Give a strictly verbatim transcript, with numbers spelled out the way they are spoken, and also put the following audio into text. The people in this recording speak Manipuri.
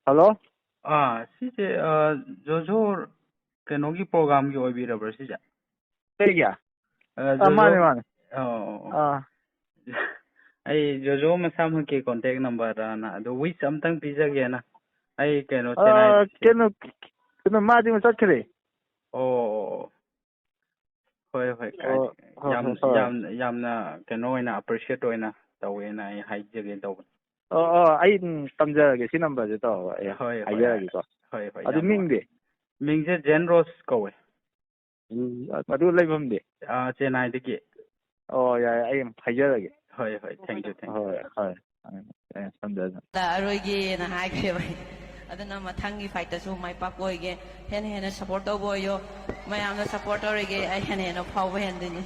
ꯍꯜꯂꯣ? ꯑꯥ, ꯁꯤꯁꯦ, ꯑ, ꯖꯣꯖꯣ ꯀꯩꯅꯣꯒꯤ programꯒꯤ ꯑꯣꯏꯕꯤꯔꯕ꯭ꯔꯥ ꯁꯤꯁꯦ? ꯀꯩꯒꯤ? ꯑ, ꯑꯥ, ꯖꯣꯖꯣ, ꯃꯥꯅꯦ, ꯃꯥꯅꯦ꯫ ꯑꯣ, ꯑꯣ, ꯑꯣ꯫ ꯑꯥ, ꯑꯩ ꯖꯣꯖꯣ ꯃꯁꯥꯃꯛꯀꯤ contact numberꯔꯅ ꯑꯗꯨ wish ꯑꯝꯇꯪ ꯄꯤꯖꯒꯦꯅ꯫ ꯑꯩ ꯀꯩꯅꯣ, ꯑꯥ, ꯆꯦꯟꯅꯥꯏ ꯀꯩꯅꯣ, ꯀꯩꯅꯣ, ꯃꯥꯗꯤ ꯆꯠꯈ꯭ꯔꯦ꯫ ꯑꯣ, ꯑꯣ, ꯑꯣ꯫ ꯍꯣꯏ, ꯍꯣꯏ, ꯑꯣ, ꯀꯥꯏꯗꯦ꯫ ꯍꯣꯏ, ꯌꯥꯝ, ꯍꯣꯏ, ꯍꯣꯏ꯫ ꯌꯥꯝ, ꯌꯥꯝꯅ ꯀꯩꯅꯣ ꯑꯣꯏꯅ appreciate ꯑꯣꯏꯅ ꯇꯧꯋꯦꯅ ꯑꯩ ꯍꯥꯏꯖꯒꯦ ꯇꯧꯕꯅꯤ꯫ ꯑꯣ, ꯑꯣ, ꯑꯩ, ꯎꯝ, ꯇꯝꯖꯔꯒꯦ, ꯁꯤ numberꯁꯦ ꯇꯧꯔꯒ ꯑꯩ ꯍꯣꯏ, ꯍꯣꯏ, ꯍꯥꯏꯖꯔꯒꯦꯀꯣ꯫ ꯍꯣꯏ, ꯍꯣꯏ, ꯑꯗꯨ ꯌꯥꯝ ꯅꯨꯡꯉꯥꯏ꯫ ꯃꯤꯡꯗꯤ? ꯃꯤꯡꯁꯦ ꯖꯦꯟ ꯔꯣꯁ ꯀꯧꯋꯦ꯫ ꯎꯝ, ꯑꯗꯨ ꯂꯩꯐꯝꯗꯤ? ꯑꯥ, ꯆꯦꯟꯅꯥꯏꯗꯒꯤ꯫ ꯑꯣ, ꯌꯥꯏ, ꯑꯩ ꯑꯃꯨꯛ ꯍꯥꯏꯖꯔꯒꯦ꯫ ꯍꯣꯏ, ꯍꯣꯏ, thank you, thank you꯫ ꯍꯣꯏ, ꯍꯣꯏ, ꯍꯣꯏ, ꯊꯝꯖꯔꯦ꯫ ꯑꯔꯣꯏꯒꯦꯅ ꯍꯥꯏꯈ꯭ꯔꯦꯕ ꯑꯩ꯫ ꯑꯗꯨꯅ ꯃꯊꯪꯒꯤ fightꯇꯁꯨ ꯃꯥꯏ ꯄꯥꯛꯄ ꯑꯣꯏꯒꯦ꯫ ꯍꯦꯟꯅ ꯍꯦꯟꯅ support ꯇꯧꯕ ꯑꯣꯏꯌꯣ꯫ ꯃꯌꯥꯝꯅ support ꯇꯧꯔꯤꯒꯦ ꯑꯩ ꯍꯦꯟꯅ ꯍꯦꯟꯅ ꯐꯥꯎꯕ ꯍꯦꯟꯗꯣꯏꯅꯤ꯫